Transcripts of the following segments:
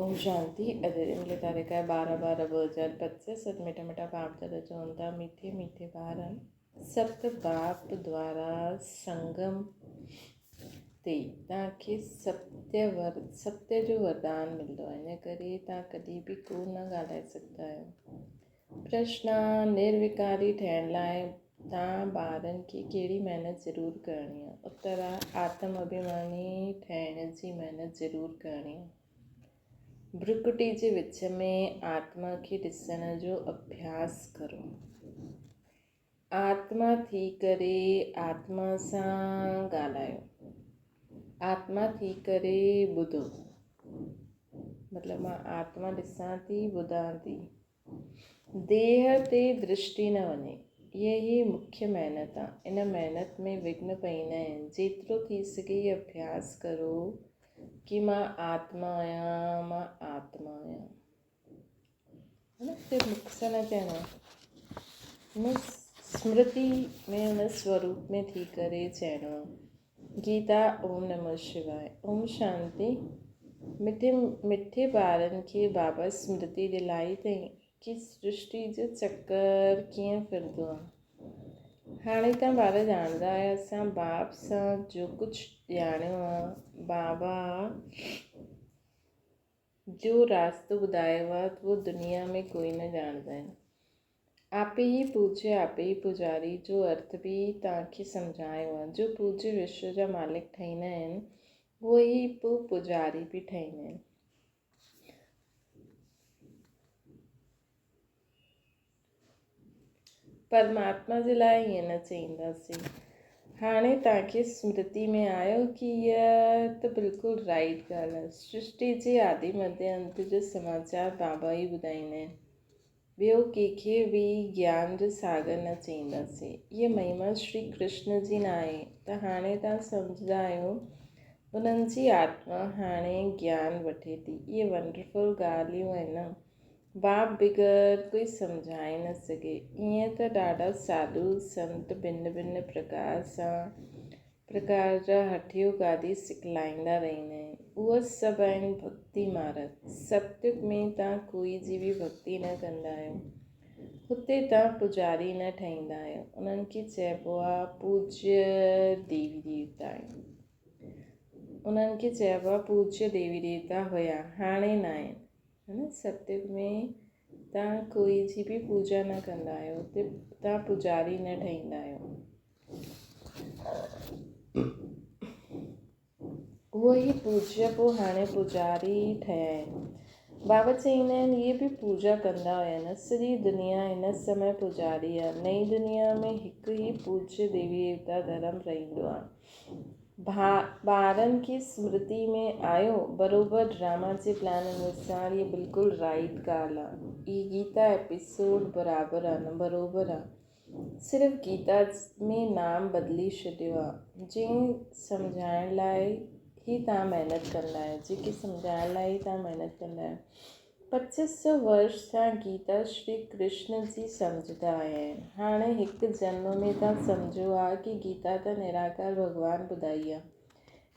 اوم شانتي اڄ جي ملي تاريخ آهي 12 12 2025 ست مٺا مٺا باپ دادا چون ٿا مٺي مٺي ٻارن ست باپ دوارا سنگم تي توهان کي ستيه ور ستيه جو وردان ملندو آهي ان ڪري توهان ڪڏهن به ڪوڙ نه ڳالهائي سگهندا آهيو پرشنا نروڪاري ٺهڻ لاء توهان ٻارن کي ڪهڙي محنت ضرور ڪرڻي آهي اتر آتم اڀيماني ٺهڻ جي محنت ضرور ڪرڻي آهي ڀرڪٽي جي وچ ۾ آتما کي ڏسڻ جو اڀياس ڪرو. آتما ٿي ڪري آتما سان ڳالهايو. آتما ٿي ڪري ٻڌو. مطلب مان آتما ڏسان ٿي ٻڌان ٿي. ديهه تي درشٽي نه وڃي. اها ئي مکيه محنت آ. ان محنت ۾ وگهن پئيندا آهن. جيترو ٿي سگهي هي اڀياس ڪرو ڪي مان آتما آهيان، مان آتما آهيان. ها نه صرف مک سان نه چئڻو آ. ان سمرتي ۾ ان سوروپ ۾ ٿي ڪري چئڻو آ. گيتا اوم نمو شواء اوم شانتي مٺي مٺي ٻارن کي بابا سمرتي ڏلائي اٿئي ڪي سرشٽي جو چڪر ڪيئن ڦرندو آ هاڻي تان ٻار ڄاڻندا آهيو اسان باپ سان جو ڪجهه ڄاڻيو آ بابا جو راستو ٻڌايو آ اهو دنيا ۾ ڪوئي نه ڄاڻندا آهن آپي ئي پوڄي آپي ئي پوڄاري جو ارٿ به توهان کي سمجهايو آهي. جو پوڄي وشو جا مالڪ ٺهيندا آهن، اهي ئي پوء پوڄاري به ٺهيندا آهن. پرماتما جي لاء ائين نه چئينداسين. هاڻي توهان کي سمرتي ۾ آيو ڪي هيء ته بلڪل رائيٽ ڳالهه آهي. سرشٽي جي آدي مڌيه انت جو سماچار بابا ئي ٻڌائيندا آهن. ٻيو ڪنهن کي به گيان جو ساگر نه چئينداسين. هيء مهما شري ڪرشن جي ناهي ته هاڻي توهان سمجهندا آهيو انهن جي آتما هاڻي گيان وٺي ٿي. اهي ونڊرفل ڳالهيون آهن نه. باپ بغير ڪوئي سمجهائي نه سگهي. ائين ته ڏاڍا ساڌو سنت ڀن ڀن پرڪار سان پرڪار جا هٺ يوگ آدي سکلائيندا رهندا آهن. اهي سڀ آهن ڀڳتي مارڳ. ستيگ ۾ توهان ڪوئي جي به ڀڳتي نه ڪندا آهيو. هتي توهان پوڄاري نه ٺهيندا آهيو. انهن کي چئبو آهي پوڄيه ديوي ديوتا آهن. انهن کي چئبو آهي پوڄيه ديوي ديوتا هيا، هاڻي نه آهن. ها نه ستيگ ۾ توهان ڪوئي جي به پوڄا نه ڪندا آهيو. هتي توهان پوڄاري نه ٺهيندا آهيو. اهو ئي پوڄيه پوء هاڻي پوڄاري ٺهيا آهن. بابا چئيندا آهن اهي به پوڄا ڪندا هيا نه سڄي دنيا هن سمي پوڄاري آهي. نئين دنيا ۾ هڪ ئي پوڄيه ديوي ديوتا ڌرم رهندو آهي. ٻارن کي سمرتي ۾ آيو بروبر ڊراما جي پلان انوسار هي بلڪل رائيٽ ڳالهه آهي. هي گيتا ايپيسوڊ برابر آهي نه بروبر آهي. صرف گيتا ۾ نام بدلي ڇڏيو آ جنهن سمجهائڻ لاء ئي توهان محنت ڪندا آهيو جيڪي سمجهائڻ لاء ئي توهان محنت ڪندا آهيو پچيس سو ورش سان گيتا شري ڪرشن جي سمجهندا آيا آهن هاڻي هڪ جنم ۾ توهان سمجهيو آ ڪي گيتا ته نراڪار ڀڳوان ٻڌائي آ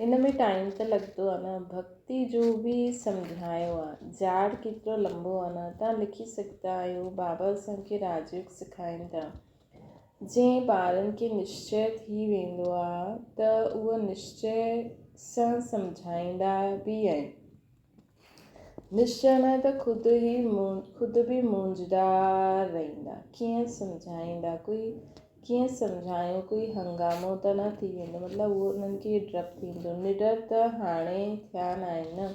ان ۾ ٽائيم ته لڳندو آ نه ڀڳتي جو به سمجهايو آ جاڙ ڪيترو لمبو آ نه تان لکي سگهندا آهيو بابا اسان کي راجيوگ سکائين ٿا جنهن ٻارن کي نشچي ٿي ويندو آ ته اهو نشچي سان سمجهائيندا به آهن نشچي نه ته خود ئي خود به مونجهندا رهندا ڪيئن سمجهائيندا ڪوئي ڪيئن سمجهايون ڪوئي هنگامو ته نه ٿي ويندو مطلب اهو انهن کي ڊپ ٿيندو نڊر ته هاڻي ٿيا ناهن نه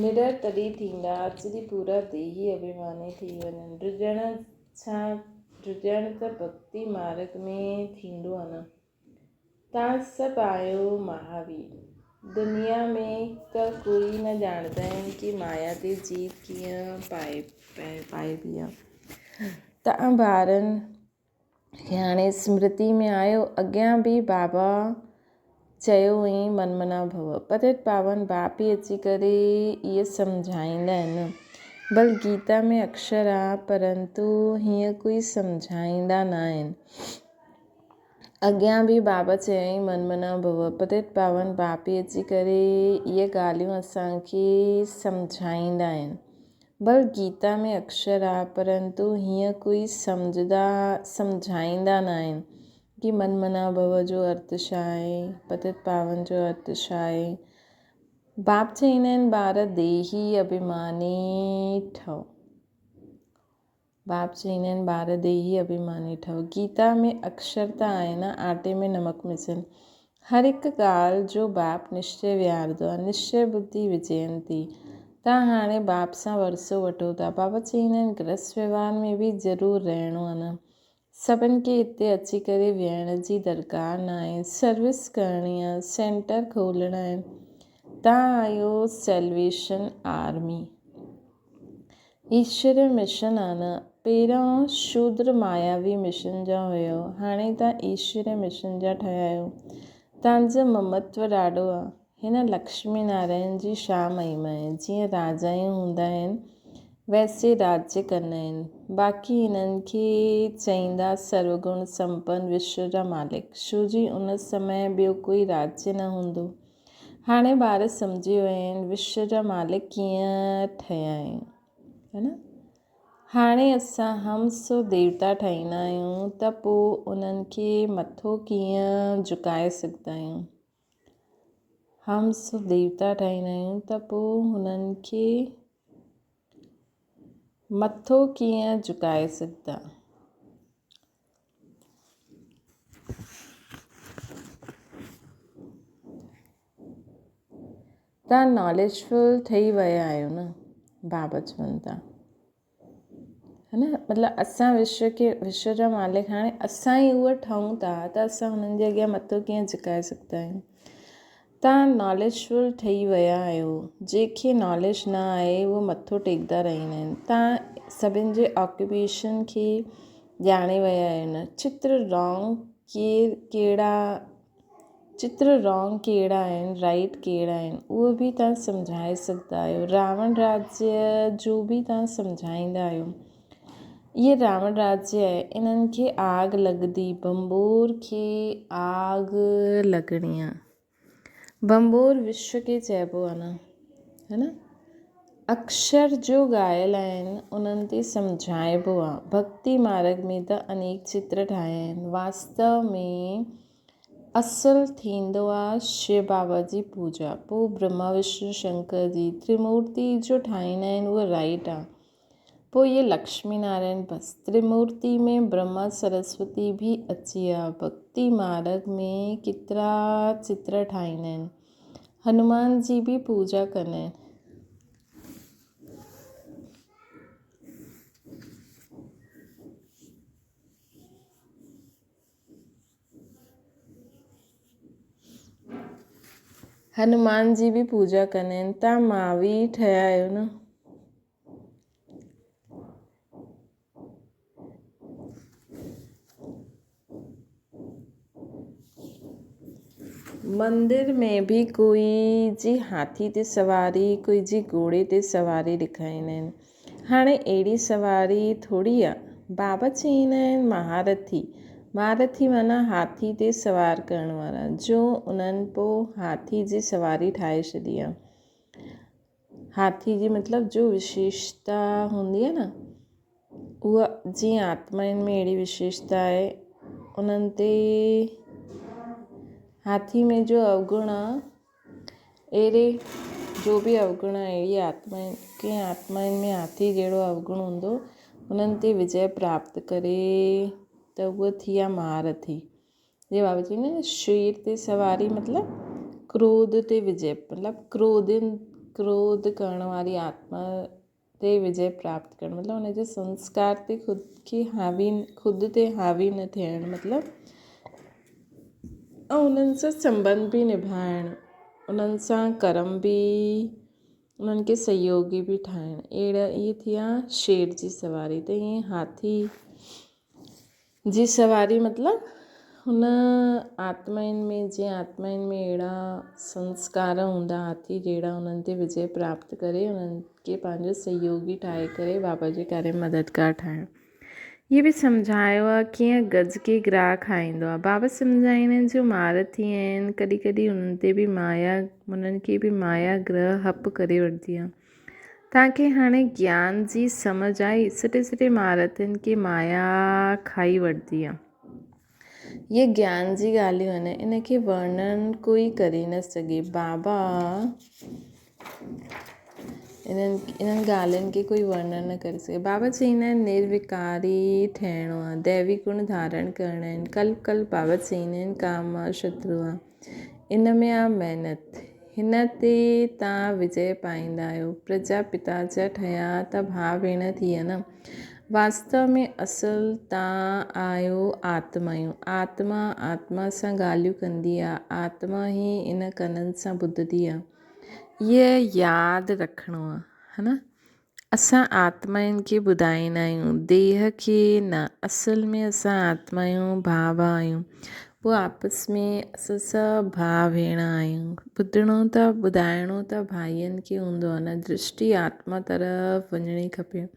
نڊر تڏهن ٿيندا جڏهن پورا ديهي اڀيماني ٿي وڃن ڊڄڻ ڇا ڊڄڻ ته ڀڳتي مارڳ ۾ ٿيندو آهي نه تان سڀ آهيو مهاوير دنيا ۾ ته ڪوئي نه ڄاڻندا آهن ڪي مايا تي جيت ڪيئن پائي پائبي آهي تان ٻارن کي هاڻي سمرتي ۾ آيو. اڳيان به بابا چيو هئائين من منا ڀو. پتيت پاون باپ ئي اچي ڪري اهي سمجهائيندا آهن. ڀل گيتا ۾ اڪشر آ پرنتو هيئن ڪوئي سمجهائيندا نه آهن. اڳيان به بابا چيائين من منا ڀو، پتيت پاون باپي اچي ڪري اهي ڳالهيون اسان کي سمجهائيندا آهن. ڀل گيتا ۾ اڪشر آ پرنتو هيئن ڪوئي سمجهدا سمجهائيندا نه آهن ڪي من منا ڀو جو ارٿ ڇا آهي، پتيت پاون جو ارٿ ڇا آهي. باپ چئيندا آهن ٻار ديهي اڀيماني ٺهو. باپ چئيندا آهن ٻار ديهي اڀيماني ٺهو. گيتا ۾ اڪشر ته آهي نه آٽي ۾ نمڪ مثل. هر هڪ ڳالهه جو باپ نشچي ويهارندو آهي. نشچي ٻڌي وجينتي. تان هاڻي باپ سان ورثو وٺو ٿا. بابا چئيندا آهن گرهست ويوهار ۾ به ضرور رهڻو آهي نه. سڀن کي هتي اچي ڪري ويهڻ جي درڪار نه آهي. سروس ڪرڻي آهي. سينٽر کولڻا آهن. تان آهيو سيلويشن آرمي. ايشوري مشن آ نه. پهريان شودر ماياوي مشن جا هيو، هاڻي تان ايشوري مشن جا ٺهيا آهيو. تان جو ممتو ڏاڍو آ. هن لڪشمي نارائڻ جي ڇا مهما آهي. جيئن راجائون هوندا آهن ويسي راجيه ڪندا آهن. باقي هنن کي چئيندا سروگڻ سمپن وشو جا مالڪ. ڇو جي ان سمي ٻيو ڪوئي راجيه نه هوندو. هاڻي ٻار سمجهي ويا آهن وشو جا مالڪ ڪيئن ٺهيا آهيون هي نه هاڻي اسان هم سو ديوتا ٺاهيندا آهيون ته پوء انهن کي مٿو ڪيئن جهڪائي سگهندا آهيون هم سو ديوتا ٺاهيندا آهيون ته پوء هنن کي مٿو ڪيئن جهڪائي سگهندا. توهان ناليج فل ٺهي ويا آهيو نه بابا چون ٿا هي نه مطلب اسان وشو کي وشو جا مالڪ هاڻي اسان ئي اهو ٺهون ٿا ته اسان هنن جي اڳيان مٿو ڪيئن جهڪائي سگهندا آهيون توهان ناليج فل ٺهي ويا آهيو. جنهن کي ناليج نه آهي اهو مٿو ٽيڪدا رهندا آهن. توهان سڀن جي آڪيوپيشن کي ڄاڻي ويا آهيو نه. چتر رانگ ڪير ڪهڙا چتر رانگ ڪهڙا آهن رائيٽ ڪهڙا آهن اهو به توهان سمجهائي سگهندا آهيو. راوڻ راجيه جو به توهان سمجهائيندا آهيو. اهي راوڻ راجيه آهي انهن کي آگ لڳندي ڀنڀور کي آگ لڳڻي آ ڀنڀور وشو کي چئبو آ نه هي نه اڪشر جو ڳايل آهن انهن تي سمجهائبو آ ڀڳتي مارگ ۾ ته انيڪ چتر ٺاهيا آهن واستو ۾ اصل ٿيندو آ شو بابا جي پوجا پوء برهما وشنو شنڪر جي ترمورتي جو ٺاهيندا آهن اهو رائيٽ آ پوء اهي لڪشمي نارائڻ بس ترمورتي ۾ برهما سرسوتي به اچي ويا. ڀڳتي مارگ ۾ ڪيترا چتر ٺاهيندا آهن. هنومان جي به پوڄا ڪندا آهن. هنومان جي به پوڄا ڪندا آهن. تان مهاوير ٺهيا آهيو نه. مندر ۾ به ڪوئي جي هاٿي تي سواري ڪوئي جي گهوڙي تي سواري ڏيکاريندا آهن. هاڻي اهڙي سواري ٿوري آ. بابا چئيندا آهن مهارٿي، مهارٿي معنيٰ هاٿي تي سوار ڪرڻ وارا، جو انهن پوء هاٿي جي سواري ٺاهي ڇڏي آ. هاٿي جي مطلب جو وشيشتا هوندي آهي نه اها جيئن آتمائن ۾ اهڙي وشيشتا آهي انهن تي هاٿي ۾ جو اوگڻ آهي اهڙي جو به اوگڻ آهي اهڙي آتمائن ڪنهن آتمائن ۾ هاٿي جهڙو اوگڻ هوندو انهن تي وجي پراپت ڪري ته اهو ٿي ويا مهارٿي. جي بابا چئيندا آهن نه شير تي سواري مطلب ڪروڌ تي وجي مطلب ڪروڌين ڪروڌ ڪرڻ واري آتما تي وجي پراپت ڪرڻ مطلب ان جي سنسڪار تي خود کي حاوي خود تي حاوي نه ٿيڻ مطلب ۽ انهن سان سنٻنڌ به نڀائڻ انهن سان ڪرم به انهن کي سهيوگي به ٺاهڻ اهڙا اهي ٿيا شير جي سواري ته ائين هاٿي جي سواري مطلب هن آتمائن ۾ جنهن آتمائن ۾ اهڙا سنسڪار هوندا هاٿي جهڙا انهن تي وجي پراپت ڪري انهن کي پنهنجو سهيوگي ٺاهي ڪري بابا جي ڪاري مددگار ٺاهڻ. اهو به سمجهايو آهي ڪيئن گز کي گراهه کائيندو آهي. بابا سمجهائيندا آهن جو مهارٿي آهن ڪڏهن ڪڏهن انهن تي به مايا انهن کي به مايا گرهه هپ ڪري وٺندي آهي. توهان کي هاڻي گيان جي سمجهه آئي سٺي سٺي مهارٿين کي مايا کائي وٺندي آهي. اهي گيان جي ڳالهيون آهن ان کي ورڻن ڪوئي ڪري نه سگهي. بابا انهن انهن ڳالهين کي ڪوئي ورڻن نه ڪري سگهي. بابا چئيندا آهن نروڪاري ٺهڻو آهي، ديوي گڻ ڌارڻ ڪرڻا آهن. ڪلپ ڪلپ بابا چئيندا آهن ڪام آ شترو آ، ان ۾ آ محنت، هن تي تان وجئه پائيندا آهيو. پرجا پتا جا ٺهيا ته ڀاء ڀيڻ ٿي ويا نه. واستو ۾ اصل تان آهيو آتمايون. آتما آتما سان ڳالهيون ڪندي آ، آتما ئي ان ڪنن سان ٻڌندي آ. اهي ياد رکڻو آ ها نه اسان آتمائن کي ٻڌائيندا آهيون ديهه کي نه اصل ۾ اسان آتمايون ڀاء ڀاء آهيون پوء آپس ۾ اسان سڀ ڀاء ڀيڻ آهيون ٻڌڻو ته ٻڌائڻو ته ڀائين کي هوندو آ نه درشٽي آتما طرف وڃڻي کپي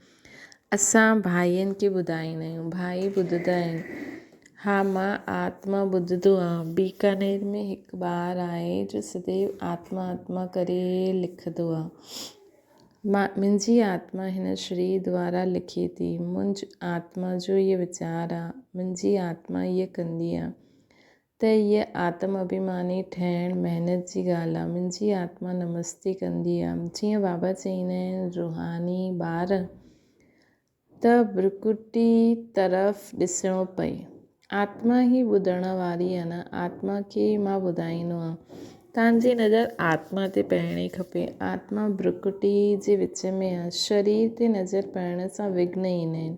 اسان ڀائين کي ٻڌائيندا آهيون، ڀائي ٻڌندا آهن. ها مان آتما ٻڌندو آهيان. بيڪانير ۾ هڪ ٻار آهي جو سديو آتما آتما ڪري لکندو آهي. مان منهنجي آتما هن شرير دوارا لکي ٿي. منهنج آتما جو اهي ويچار آهي. منهنجي آتما اهي ڪندي آهي. ته هيء آتم اڀيماني ٺهڻ محنت جي ڳالهه آ. منهنجي آتما نمستي ڪندي آ. جيئن بابا چئيندا آهن روحاني ٻار ته برڪٽي طرف ڏسڻو پئي. آتما ئي ٻڌڻ واري آ نه. آتما کي ئي مان ٻڌائيندو آن. توهان جي نظر آتما تي پئڻي کپي. آتما برڪٽي جي وچ ۾ آ. شرير تي نظر پئڻ سان وگهن ايندا آهن.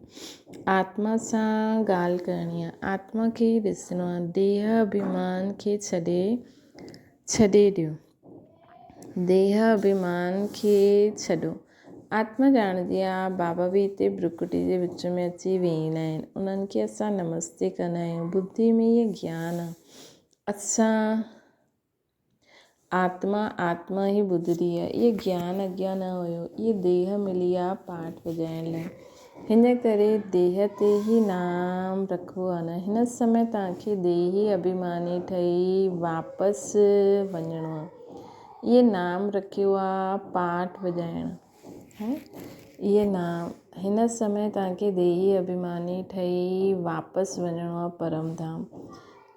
آتما سان ڳالهه ڪرڻي آ. آتما کي ئي ڏسڻو آ. ديهه اڀيمان کي ڇڏي ڇڏي ڏيو. ديهه اڀيمان کي ڇڏو. آتما ڄاڻندي آ بابا به هتي برڪٽي جي وچ ۾ اچي ويهندا آهن. انهن کي اسان نمستي ڪندا آهيون. ٻڌي ۾ اهي گيان آ. اسان آتما آتما ئي ٻڌندي آهي. اهي گيان اڳيان نه هيو. اهي ديهه ملي آ پاٺ وڄائڻ لاء. هن ڪري ديهه تي ئي نام رکبو آ نه. هن سمي توهان کي ديهي اڀيماني ٺهي واپس وڃڻو آ. اهي نام رکيو آ پاٺ وڄائڻ. اهي نام هن سمي توهان کي ديهي اڀيماني ٺهي واپس وڃڻو آ پرم ڌام.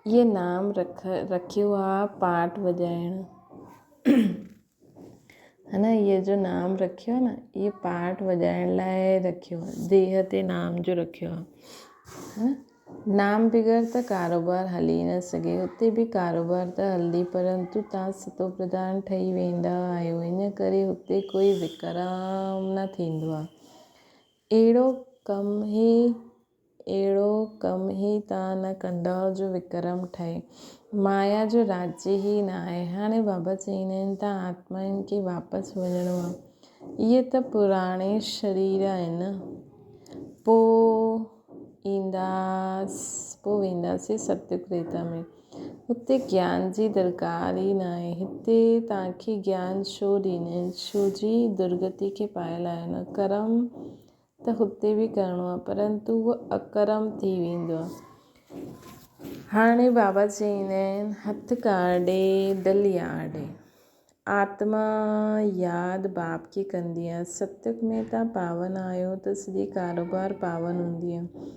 اهي نام رک رکيو آ پاٽ وڄائڻ ها نه اهي جو نام رکيو آ نه اهي پاٽ وڄائڻ لاء رکيو آ ديهه تي نام جو رکيو آ ها نه نام بغير ته ڪاروبار هلي نه سگهي هتي به ڪاروبار ته هلندي پرنتو تان ستو پرڌان ٺهي ويندا آهيو ان ڪري هتي ڪوئي وڪرام نه ٿيندو آ اهڙو ڪم هي اهڙو ڪم ئي توهان نه ڪندؤ جو وڪرم ٺهي. مايا جو راجيه ئي نه آهي. هاڻي بابا چئيندا آهن ته آتمائن کي واپس وڃڻو آهي. اهي ته پراڻي شرير آهن. پوء اينداس، پوء وينداسين ستيگ تريتا ۾. هتي گيان جي درڪار ئي نه آهي. هتي توهان کي گيان ڇو ڏيندا آهن؟ ڇو جي درگتي کي پايل آهيو نه. ڪرم ته هتي به ڪرڻو آهي پرنتو اهو اڪرم ٿي ويندو آهي. هاڻي بابا چئيندا آهن هٿ ڪارڊي دل يارڊي. آتما ياد باپ کي ڪندي آهي. ستيگ ۾ تان پاون آهيو ته سڄي ڪاروبار پاون هوندي آهي.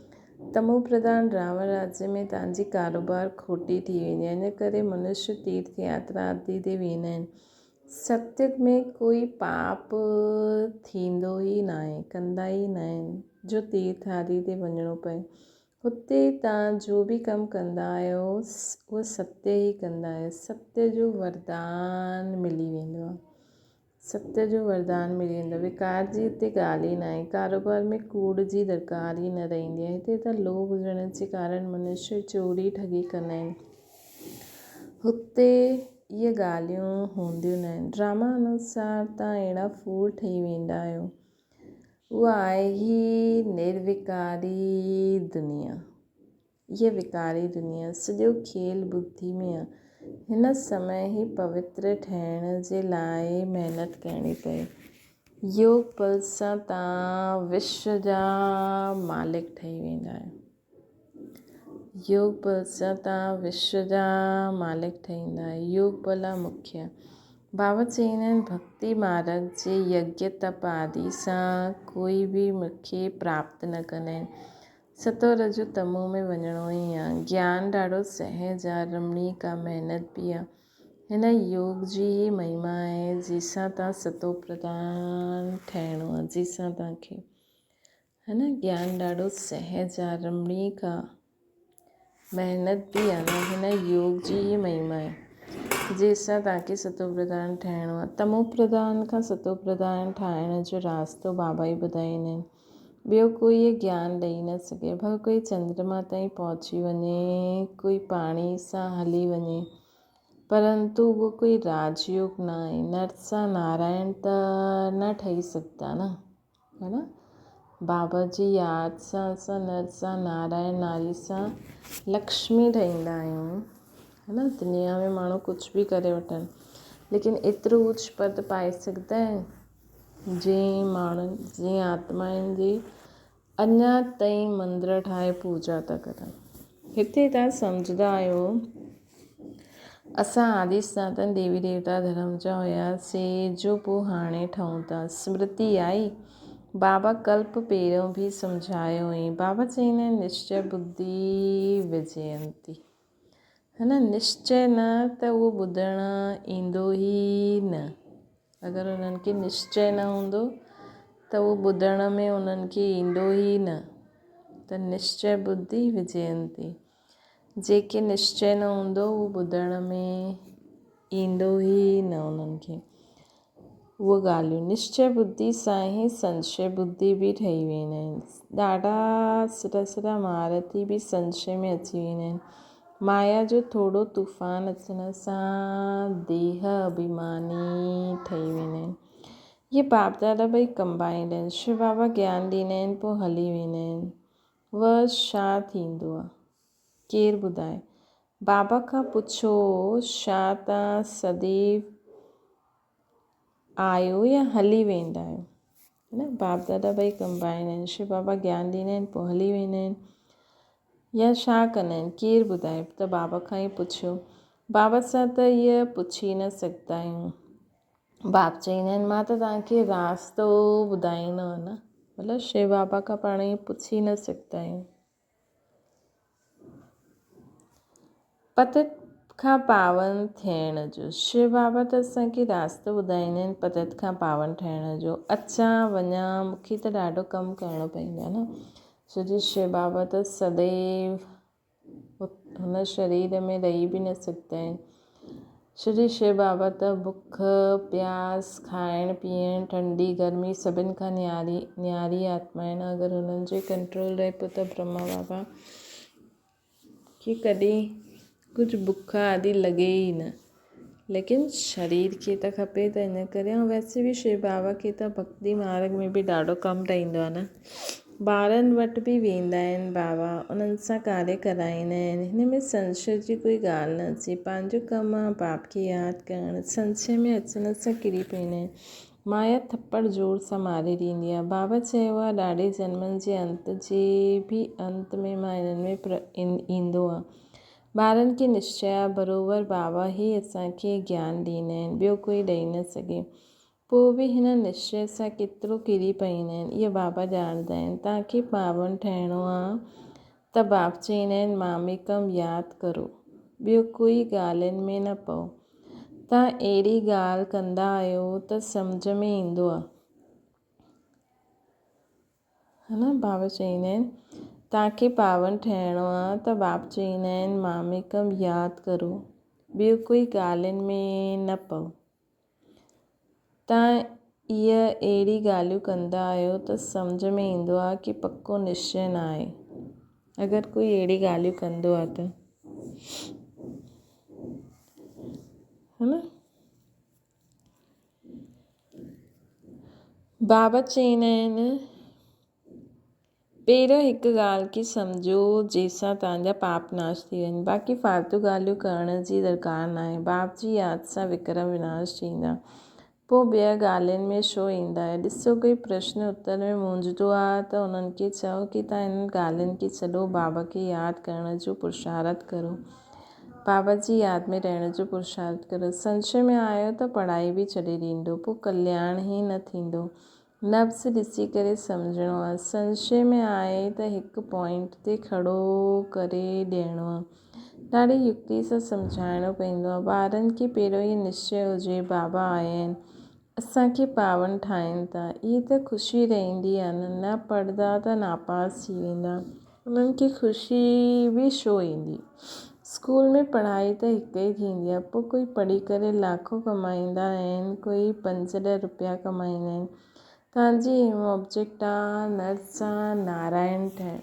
تمو پرڌان راوڻ راجيه ۾ تان جي ڪاروبار کوٽي ٿي ويندي آهي. ان ڪري منشيه تيرٿ ياترا آدي تي ويندا آهن. ستيگ ۾ ڪوئي پاپ ٿيندو ئي ناهي، ڪندا ئي ناهن جو تيرٿ آدي تي وڃڻو پئي. هتي توهان جو به ڪم ڪندا آهيو اهو ستيه ئي ڪندا آهيو. ستيه جو وردان ملي ويندو آهي. ستيه جو وردان ملي ويندو آهي. وڪار جي هتي ڳالهه ئي ناهي. ڪاروبار ۾ ڪوڙ جي درڪار ئي نه رهندي آهي. هتي ته لوڀ هجڻ جي ڪارڻ منشيه چوري ٺڳي ڪندا آهن. هتي اهي ڳالهيون هونديون نه آهن. ڊراما انوسار توهان اهڙا ڦول ٺهي ويندا آهيو. اها آهي ئي نروڪاري دنيا. هيء وڪاري دنيا سڄو کيل ٻڌي ۾ آهي. هن سمي ئي پوتر ٺهڻ جي لاء محنت ڪرڻي پئي. يوگ بل سان توهان وشو جا مالڪ ٺهي ويندا آهيو. يوگ بل سان توهان وشو جا مالڪ ٺهيندا آهيو. يوگ بل آ مکيه. بابا چئيندا آهن ڀڳتي مارگ جي يگيه تپ آدي سان ڪوئي به مون کي پراپت نه ڪندا آهن. ستو رجو تمو ۾ وڃڻو ئي آ. گيان ڏاڍو سهج آ، رمڻيڪ آ، محنت به آ. هن يوگ جي ئي مهما آهي جنهن سان توهان ستو پرڌان ٺهڻو آ، جنهن سان توهان کي ها نه گيان ڏاڍو سهج آ، رمڻيڪ آ، محنت به آ نه، هن يوگ جي ئي مهما آهي جنهن سان توهان کي ستو پرڌان ٺهڻو آ. تمو پرڌان کان ستو پرڌان ٺاهڻ جو راستو بابا ئي ٻڌائيندا آهن. ٻيو ڪوئي اهي گيان ڏئي نه سگهي. ڀل ڪوئي چندرما تائين پهچي وڃي، ڪوئي پاڻي سان هلي وڃي، پرنتو اهو ڪوئي راج يوگ نه آهي. نر سان نارائڻ ته نه ٺهي سگهندا نه، ها نه؟ بابا جي ياد سان اسان نر سان نارائڻ، ناري سان لڪشمي ٺهيندا آهيون، ها نه؟ دنيا ۾ ماڻهو ڪجهه به ڪري وٺن، ليڪن ايترو اوچ پد پائي سگهندا آهن؟ جنهن ماڻهن جنهن آتمائن جي اڃا تائين مندر ٺاهي پوڄا ٿا ڪرن. هتي توهان سمجهندا آهيو اسان آدي سناتن ديوي ديوتا ڌرم جا هياسي جو پوء هاڻي ٺهون ٿا. سمرتي آئي؟ بابا ڪلپ پهريون به سمجهايو هئين. بابا چئيندا آهن نشچي ٻڌي وجينتي. ها نه نشچي نه ته اهو ٻڌڻ ايندو ئي نه. اگر انهن کي نشچي نه هوندو ته اهو ٻڌڻ ۾ انهن کي ايندو ئي نه ته نشچي ٻڌي وجينتي. جيڪي نشچي نه هوندو اهو ٻڌڻ ۾ ايندو ئي نه انهن کي. اهو ڳالهيون نشچي ٻڌي سان ئي سنشي ٻڌي به ٺهي ويندا آهن. ڏاڍا سرا سرا مهارٿي به سنشي ۾ اچي ويندا آهن. مايا جو ٿورو طوفان اچڻ سان ديهه اڀيماني ٺهي ويندا آهن. اهي باپ دادا ٻئي ڪمبائنڊ آهن. شو بابا گيان ڏيندا آهن پوء هلي ويندا آهن. وه ڇا ٿيندو آ؟ ڪير ٻڌائي؟ بابا کان پڇو ڇا تان سديو آيو يا هلي ويندا آهيو؟ نه باپ دادا ٻئي ڪمبائن آهن. شو بابا گيان ڏيندا آهن پوء هلي ويندا آهن يا ڇا ڪندا آهن؟ ڪير ٻڌائي؟ ته بابا کان ئي پڇيو. بابا سان ته اهي پڇي نه سگهندا آهيون. باپ چئيندا آهن مان ته توهان کي راستو ٻڌائيندو آهيان نه. مطلب شو بابا کان پاڻ ائين پڇي نه سگهندا آهيون. پتت کان پاون ٿيڻ جو. شو بابا ته اسان کي راستو ٻڌائيندا آهن پتت کان پاون ٺهڻ جو. اچان وڃان مون کي ته ڏاڍو ڪم ڪرڻو پوندو آهي نه. ڇو جو شو بابا ته سديو هن شرير ۾ رهي به نه سگهندا آهن. شري شو بابا ته بک، پياس، کائڻ پيئڻ، ٺنڊي گرمي سڀن کان نياري نياري آتما آهن. اگر هنن جو ڪنٽرول رهي پوء ته برهما بابا کي ڪڏهن ڪجهه بک آدي لڳي ئي نه. ليڪن شرير کي ته کپي ته ان ڪري ۽ ويسي به شو بابا کي ته ڀڳتي مارگ ۾ به ڏاڍو ڪم رهندو آهي نه. ٻارن وٽ به ويندا آهن بابا انهن سان ڪاري ڪرائيندا آهن. هن ۾ سنشي جي ڪوئي ڳالهه نه اچي. پنهنجو ڪم آهي باپ کي ياد ڪرڻ. سنشي ۾ اچڻ سان ڪري پوندا آهن. مايا ٿپڙ زور سان ماري ڏيندي آهي. بابا چيو آهي ڏاڍي جنمن جي انت جي به انت ۾ مان انهن ۾ ايندو آهيان. ٻارن کي نشچي آ بروبر بابا ئي اسان کي گيان ڏيندا آهن ٻيو ڪوئي ڏئي نه سگهي. پوء به هن نشچي سان ڪيترو ڪري پئيندا آهن اهو بابا ڄاڻندا آهن. توهان کي پاون ٺهڻو آ ته باپ چئيندا آهن ماميڪم ياد ڪرو ٻيو ڪوئي ڳالهين ۾ نه پئو. توهان اهڙي ڳالهه ڪندا آهيو ته سمجهه ۾ ايندو آ. ها نه بابا چئيندا آهن توهان کي پاون ٺهڻو آ ته باپ چئيندا آهن ماميڪم ياد ڪرو ٻيو ڪوئي ڳالهين ۾ نه پئو. توهان اهي اهڙي ڳالهيون ڪندا آهيو ته سمجهه ۾ ايندو آ ڪي پڪو نشچي نه آهي اگر ڪوئي اهڙي ڳالهيون ڪندو آ ته ها نه. بابا چئيندا آهن، پهريون هڪ ڳالهه کي سمجهو جنهن سان توهان جا پاپ ناش ٿي وڃن، باقي فالتو ڳالهيون ڪرڻ جي درڪار ناهي. باپ جي ياد سان وڪرم وناش ٿيندا. پوء ٻين ڳالهين ۾ ڇو ايندا آهيو؟ ڏسو ڪوئي پرشن اتر ۾ مونجهندو آ ته انهن کي چئو ڪي توهان انهن ڳالهين کي ڇڏو بابا کي ياد ڪرڻ جو پرشارٿ ڪرو. بابا جي ياد ۾ رهڻ جو پرشارٿ ڪرو. سنشي ۾ آيو ته پڙهائي به ڇڏي ڏيندو. پوء ڪلياڻ ئي نه ٿيندو. نبض ڏسي ڪري سمجهڻو آ. سنشي ۾ آهي ته هڪ پوائنٽ تي کڙو ڪري ڏيڻو آ. ڏاڍي يڪتي سان سمجهائڻو پوندو آ. ٻارن کي پهريون ئي نشچي هجي بابا آيا آهن اسان کي پاون ٺاهين ٿا. اهي ته خوشي رهندي آ نه. نه پڙهندا ته ناپاس ٿي ويندا. انهن کي خوشي به ڇو ايندي. اسڪول ۾ پڙهائي ته هڪ ئي ٿيندي آهي، پوء ڪوئي پڙهي ڪري لاکون ڪمائيندا آهن، ڪوئي پنج ڏهه روپيا ڪمائيندا آهن. توهان جي ايم آبجيڪٽ آ نر سان نارائڻ ٺهڻ،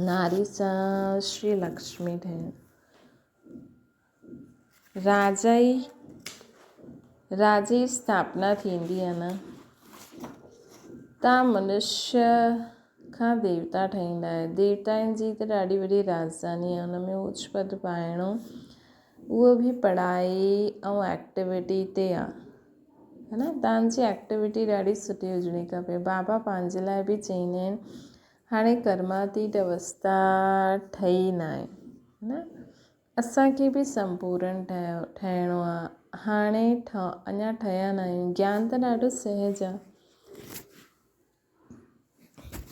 ناري سان شري لڪشمي ٺهڻ. راجائي راجي اسٿاپنا ٿيندي آهي نه تان منشيه کان ديوتا ٺهيندا آهيو ديوتائن جي ته ڏاڍي وڏي راڄڌاني آهي ان ۾ اوچ پد پائڻو اهو به پڙهائي ۽ ايڪٽيوٽي تي آهي ها نه تان جي ايڪٽيوٽي ڏاڍي سٺي هجڻي کپي بابا پنهنجي لاء به چئيندا آهن هاڻي ڪرماتيت اوستا ٺهي ناهي نه اسان کي به سمپورن ٺهڻو آ. هاڻي اڃا ٺهيا ناهيون. گيان ته ڏاڍو سهج آ.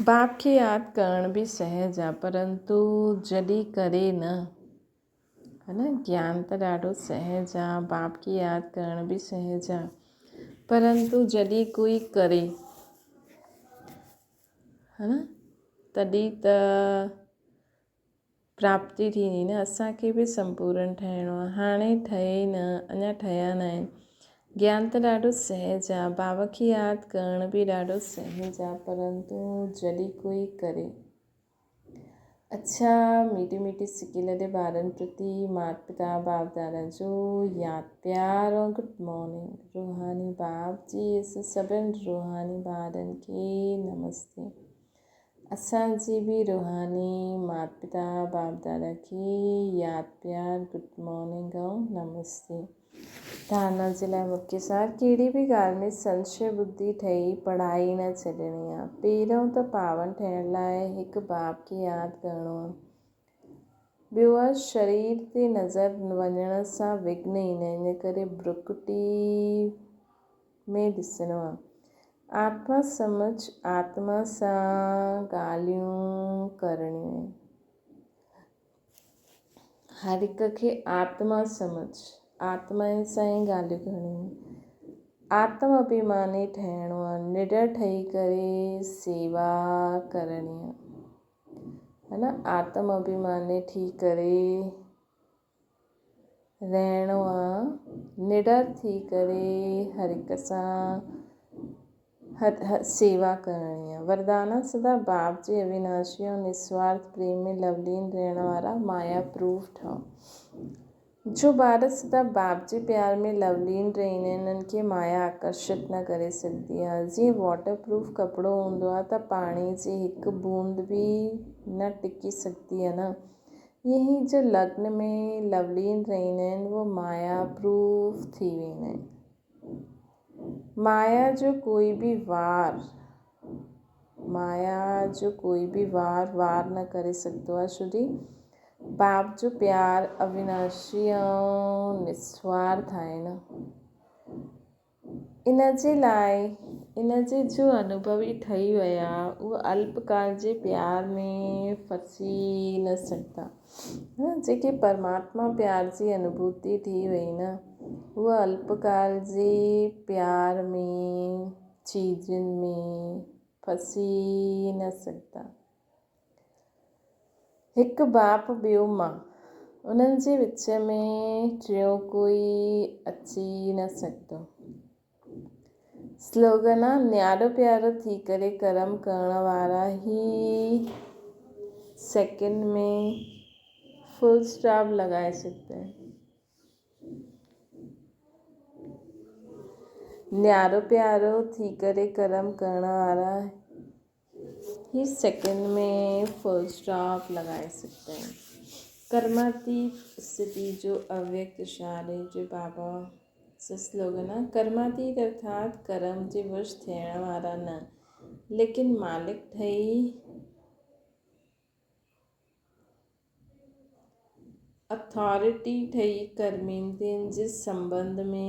باپ کي ياد ڪرڻ به سهج آ پرنتو جڏهن ڪري نه. ها نه گيان ته ڏاڍو سهج آ باپ کي ياد ڪرڻ به سهج آ پرنتو جڏهن ڪوئي ڪري ها نه تڏهن ته پراپتي ٿيندي نه اسان کي به سمپورن ٺهڻو آهي هاڻي ٺهي نه اڃا ٺهيا نه آهن گيان ته ڏاڍو سهج آهي بابا کي ياد ڪرڻ به ڏاڍو سهج آهي پرنتو جڏهن ڪوئي ڪري اڇا ميٺي ميٺي سڪي لڏي ٻارن پرتي مات پتا باپ دادا جو ياد پيار اور گڊ مارننگ روحاني باپ جي سڀن روحاني ٻارن کي نمستي اسان جي به روحاني مات پتا باپ دادا کي ياد پيار گڊ مارننگ ۽ نمستي. ڌارنا جي لاء مکيه سار ڪهڙي به ڳالهه ۾ سنشي ٻڌي ٺهي پڙهائي نه ڇڏڻي آ. پهريون ته پاون ٺهڻ لاء هڪ باپ کي ياد ڪرڻو آ. ٻيو آ شرير تي نظر وڃڻ سان وگهن ايندا آهن ان ڪري برڪٽي ۾ ڏسڻو آ. آتما سمجھ آتما سان ڳالهيون ڪرڻيون آهن. هر هڪ کي آتما سمجھ آتمائن سان ئي ڳالهيون ڪرڻيون آهن. آتم اڀيماني ٺهڻو آ، نڊر ٺهي ڪري سيوا ڪرڻي آ. ها نه آتم اڀيماني ٺهي ڪري رهڻو آ، نڊر ٿي ڪري هر هڪ سان سيوا ڪرڻي آ. وردانا سدا باپ جي اويناشي ۽ نسوارٿ پريم ۾ لولين رهڻ وارا مايا پروف ٺهو. جو ٻار سدا باپ جي پيار ۾ لولين رهندا آهن انهن کي مايا آڪرشت نه ڪري سگهندي آ. جيئن واٽر پروف ڪپڙو هوندو آ ته پاڻي جي هڪ بوند به نه ٽڪي سگهندي آ نه ائين ئي جو لگن ۾ لولين رهندا آهن اهو مايا پروف ٿي ويندا آهن. مايا جو ڪوئي به وار مايا جو ڪوئي به وار وار نه ڪري سگهندو آهي ڇو جي باپ جو پيار اويناشي ۽ نسوارٿ آهي نه. ان جي لاء ان جي جو انوڀوي ٺهي ويا اهي الپڪال جي پيار ۾ ڦسي نه سگهندا. جيڪي پرماتما پيار جي انوڀوتي ٿي وئي نه اهي الپڪال جي پيار ۾ چيزن ۾ ڦسي نه سگهندا. هڪ باپ ٻيو مان، انهن جي وچ ۾ ٽيون ڪوئي اچي نه سگهندو. سلوگن آ، نيارو پيارو ٿي ڪري ڪرم ڪرڻ وارا هي سيڪنڊ ۾ فل اسٽاپ لڳائي سگهندا آهن. نيارو پيارو ٿي ڪري ڪرم ڪرڻ وارا هي سيڪنڊ ۾ فل اسٽاپ لڳائي سگهندا آهن. ڪرماتيت اسٿتي جو اويڪت اشاري جي بابا سلوگن آ، ڪرماتيت ارٿات ڪرم جي وش ٿيڻ وارا نه، ليڪن مالڪ ٺهي اٿارٽي ٺهي ڪرميندين جي سنٻنڌ ۾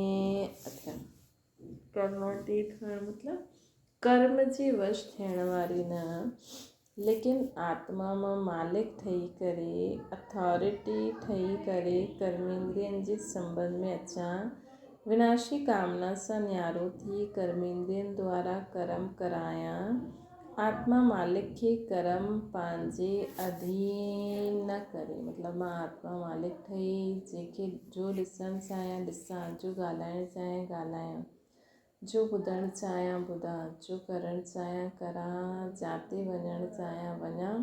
اچڻ. ڪرماتيت هئڻ مطلب ڪرم جي وش ٿيڻ واري نه، ليڪن آتما مان مالڪ ٺهي ڪري، اٿارٽي ٺهي ڪري ڪرميندرين جي سنٻنڌ ۾ اچان، وناشي ڪامنا سان نيارو ٿي ڪرميندرين دوارا ڪرم ڪرايان، آتما مالڪ کي ڪرم پنهنجي اڌين نه ڪري، مطلب مان آتما مالڪ ٺهي جنهن کي جو ڏسڻ چاهيان ڏسان، جو ڳالهائڻ چاهيان ڳالهايان، جو ٻڌڻ چاهيان ٻڌان، جو ڪرڻ چاهيان ڪران، جاتي وڃڻ چاهيان وڃان،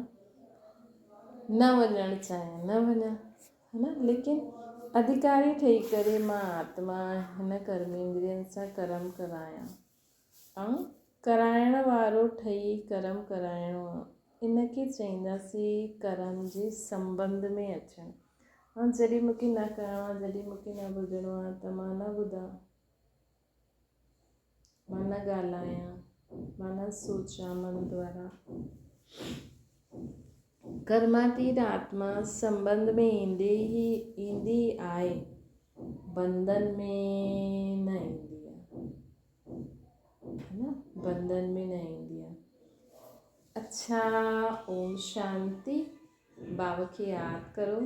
نه وڃڻ چاهيان نه وڃان، ها نه، ليڪن اڌڪاري ٺهي ڪري مان آتما هن ڪرميندرين سان ڪرم ڪرايان. ۽ ڪرائڻ وارو ٺهي ڪرم ڪرائڻو آ. ان کي چئينداسين ڪرم جي سنٻنڌ ۾ اچڻ. ۽ جڏهن مون کي نه ڪرڻو آ، جڏهن مون کي نه ٻڌڻو آ ته مان نه ٻڌان، مان نه ڳالهايان، مان نه سوچان من دوارا. ڪرماتيت آتما سنٻنڌ ۾ ايندي ئي ايندي آهي، بنڌن ۾ نه ايندي آهي. ها نه بنڌن ۾ نه ايندي آهي. اڇا اوم شانتي بابا کي ياد ڪرو.